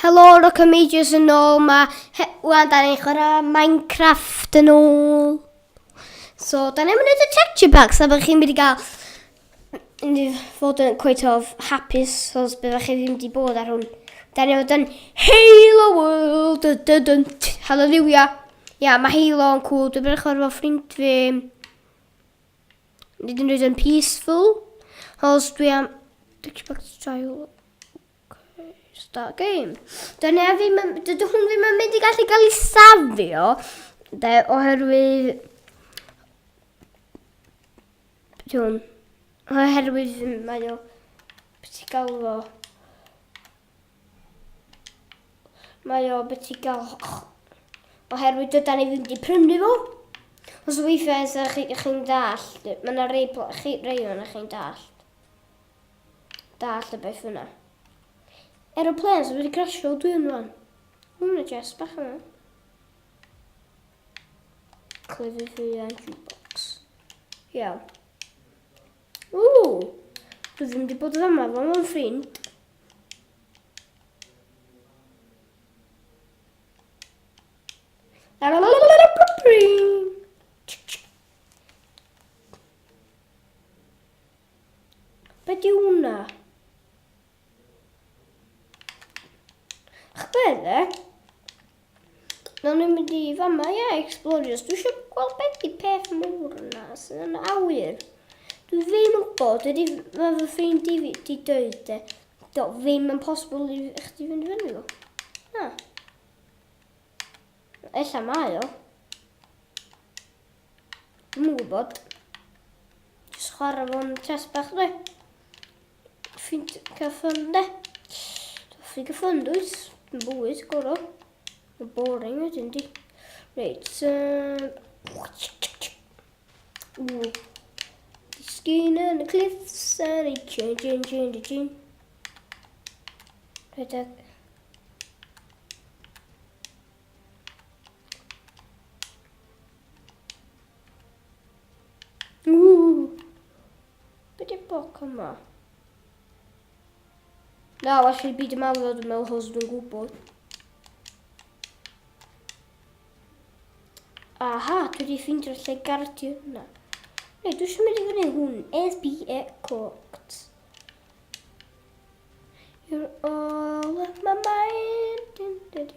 Helo, Rock and Majors yn ôl. Mae, wan, da ni'n chwarae Minecraft yn ôl. So, da ni'n mynd i texture packs, a byddwch chi'n mynd i gael mynd i fod yn quite of hapus, os byddwch chi ddim wedi bod ar hwn. Da ni'n fod yn Halo World, dun, dun, dun, hallelujah. Ia, yeah, mae Halo yn cool, dwi'n mynd i chwarae efo ffrind fi. Nid yn rhaid yn peaceful. Os dwi am... Texture packs trial. Okay, start game. Dyna ddim yn... Dydy hwn ddim yn mynd i gallu gael ei safio. De, oherwydd... Beth yw hwn? Oherwydd mae o... Beth ti'n gael fo? Mae o beth ti'n gael... Oherwydd dyda ni ddim wedi prynu fo. Os weithiau chi'n chi dallt, mae yna rei, chi, rei o'n chi'n dallt. Dallt y beth yna. Aeroplanes wedi crasio dwi yn rwan. Hwna chest bach yna. Clefyd fi a'n jukebox. Iawn. Ww! Dwi ddim wedi bod yn yma fo mewn ffrind. Be di hwnna? Chbeth e? Nawn ni'n mynd i fama, ie, yeah, explorios. Dwi eisiau gweld beth di peth mawr yna sydd yn awyr. Dwi ddim yn gwybod, dwi di, mae fy ffrind i fi di dweud e. Do, ddim yn posibl i chdi fynd fyny fo. Na. Ella mae o. Dwi'm yn gwybod. Jyst chwarae fo'n chest bach, dwi. Ffint cael ffyn, de. Hoffi gael ffyn, dwyt? Yn bwyd, goro. Mae'n boring wedyn, di. Reit, Ww. Disgyn yn y cliffs and I change, change, change, change. Rhedeg. Ww! Be di'r bloc yma? Na, well i byd yma fod yn meddwl hos dwi'n gwybod. Aha, dwi wedi ffeindio'r lle gardio yna. Reit, dwi eisiau mynd i fyny hwn. SBE cooked. You're all of my mind. Dun, dun, dun.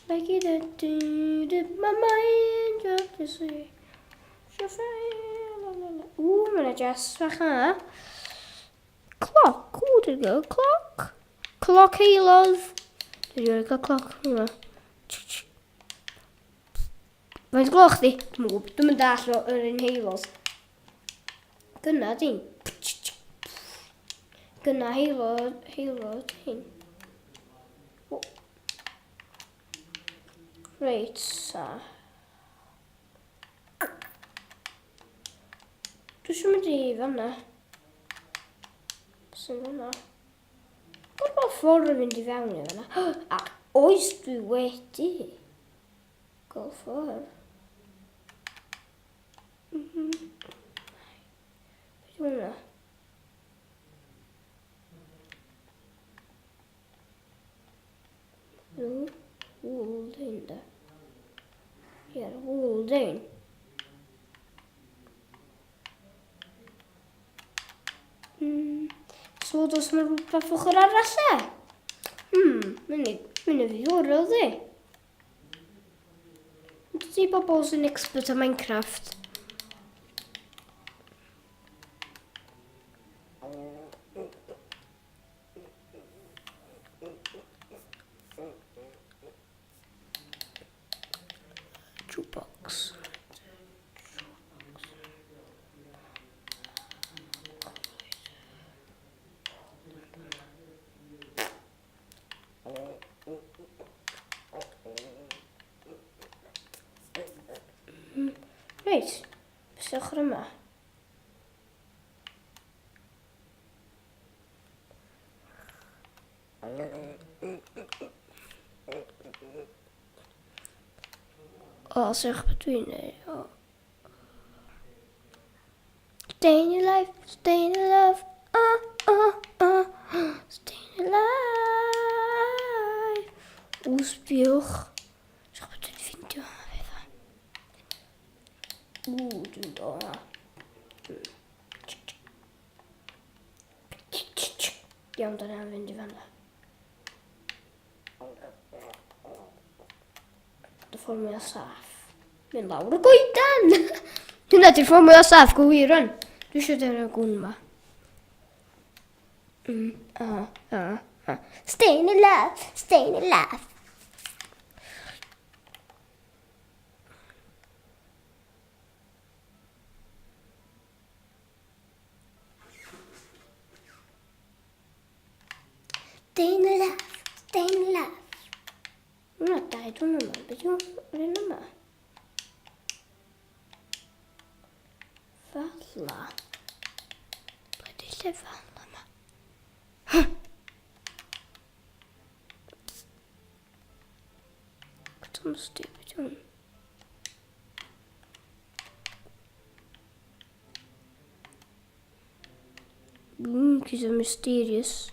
Like it do do my mind just to see. Ooh, mae'n just fach yna. Clock, ooh, there you go, clock. Clock Halos. Dwi wedi cael clock hwnna. Faint gloch di? Dwi'n gwybod, dwi'n mynd all o yr un Halos. Gyna di. Gyna Halo, Halo hyn. Reit, sa. Dwi eisiau mynd i fanna. Sy'n fanna. Gwrdd bod ffordd yn mynd i fewn i fanna. A oes dwi wedi. Go for. Mm -hmm. Beth yw hwnna? No, wool dyn da. Ie, wool dyn. Mm. So, dos mae rhywbeth ochr arall e? Hmm, mynd i ddiddorol di. Dydy bobl sy'n expert o Minecraft. Jukebox. Reit, beth sy'n ochr yma? O, sych beth dwi'n neud. O. Staying alive, staying alive, staying alive. O, sbiwch. Sych beth dwi'n ffindio hwnna beth. O, dwi'n dod yna. Iawn, da ni'n fynd i fanna. Dy ffordd mwyaf saff. Mynd lawr y goedan! Hynna di'r ffordd mwyaf saff, go wir rwan. Dwi eisiau defnyddio'r gwn yma. Staying alive, staying alive. Staying alive, staying alive. Hwna dau dwi'n yma. Beth yw'r un yma? Falla. Ble di lle falla yma? What am stupid one? He's a mysterious.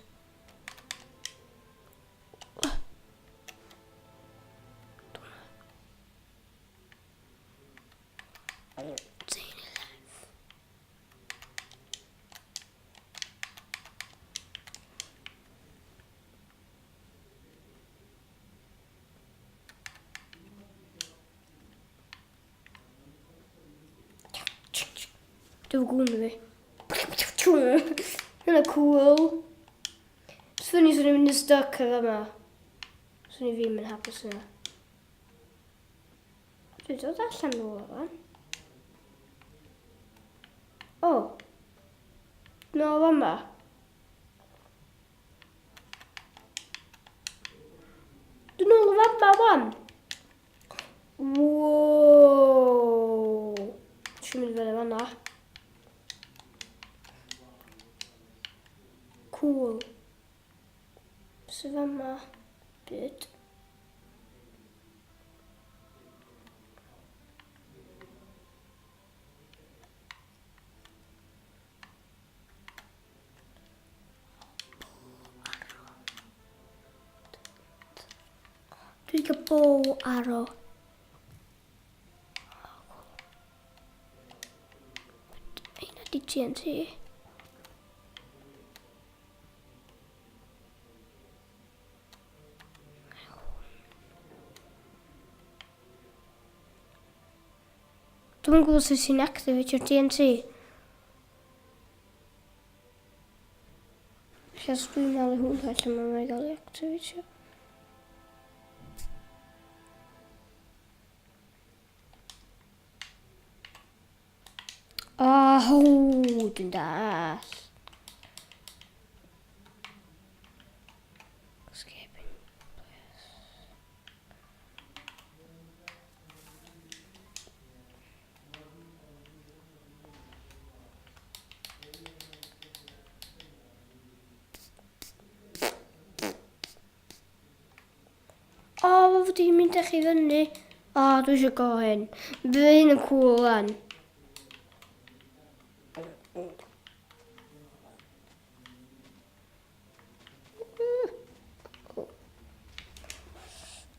Dwi'n gwn fi. Hynna cool. Swn i swn i'n mynd yn stuck efo yma. Swn i ddim yn hapus yna. Dwi'n dod allan nôl o fan. O. Nôl yma. Dwi'n nôl o fama wan. Wow! Dwi'n mynd fyny fanna. Cool. Sydd fama? Byd. Dwi wedi cael bow arrow. Ein ydi TNT. Dwi'n gwybod sut sy'n activate your TNT. Felly os dwi'n malu hwnna, lle mae'n gael ei activatio. Oh, dwi'n dall. Escaping place. O, oh, fod i'n mynd â chi fyny. O, oh, dwi eisiau go hyn. Bydd hyn yn cool lan.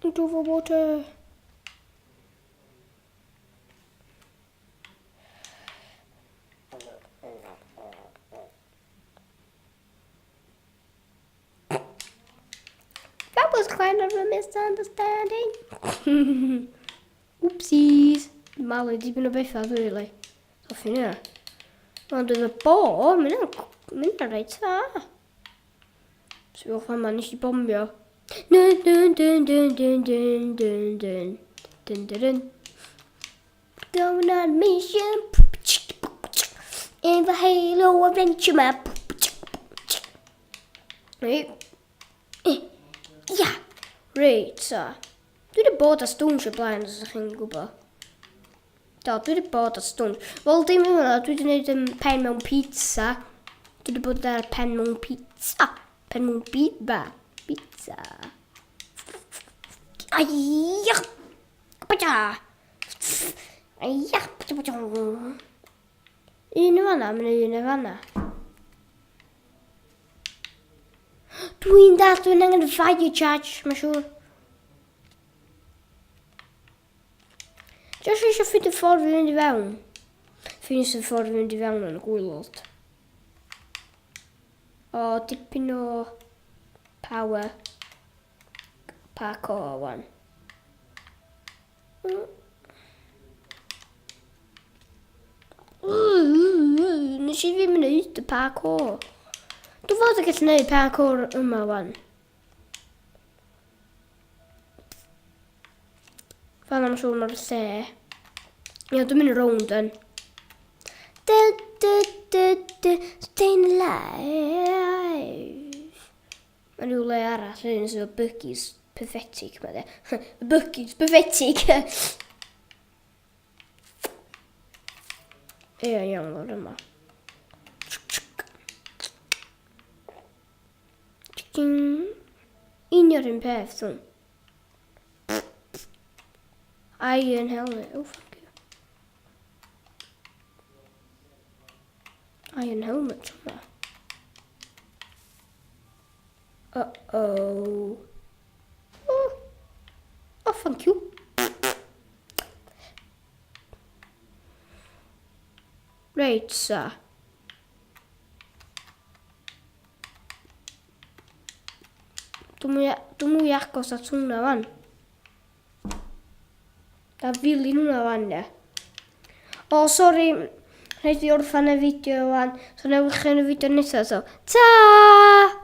Into the water. That was kind of a misunderstanding. Oopsies. Malu dipyn o bethau, really. Hoffi hynna. Ond oedd y bo, mae'n mynd reit dda. Sbiwch fama, nes i bombio. Dun dun dun dun dun dun dun dun dun dun dun. Going on a mission in the Halo Adventure Map. Reit. Ia. Reit, so. Dwi wedi bod ar stones o'r blaen, os ydych chi'n gwybod. Do, dwi wedi bod ar stones. Wel, dim yn hwnna, dwi wedi gwneud um, pen mewn pizza. Dwi wedi bod ar pen mewn pizza. Pen mewn pizza. Pizza. Ai! Baja! Ia! Un yn fanna, mae'n un yn fanna. Dwi'n dal, dwi'n angen fire charge, mae'n siŵr. Just eisiau ffeindio ffordd i fynd i fewn. Ffeindio ffordd i fynd i fewn yn y gwylod. O, dipyn o power. Parkour wan. Nes i ddim wneud y parkour. Dwi'n fod yn gallu gwneud parkour yma wan. Fan am siŵr mae'r lle. Ie, dwi'n mynd rownd yn. Du, du, du, du, staying alive. Mae rhyw le arall yn sydd o buggies pathetic ma de. Buggies pathetic! Ie, iawn, lawr yma. Union un peth, dwi'n. Iron helmet. Oh, fuck you. Iron helmet yma. Uh-oh. Oh. Oh, thank you. Reit, sa. Dwi'n mwy, dwi mwy agos at hwnna fan. Da filin hwnna fan, ie. O, sori, rhaid i orffan y fideo fan. So newch chi yn y fideo nesaf, so ta!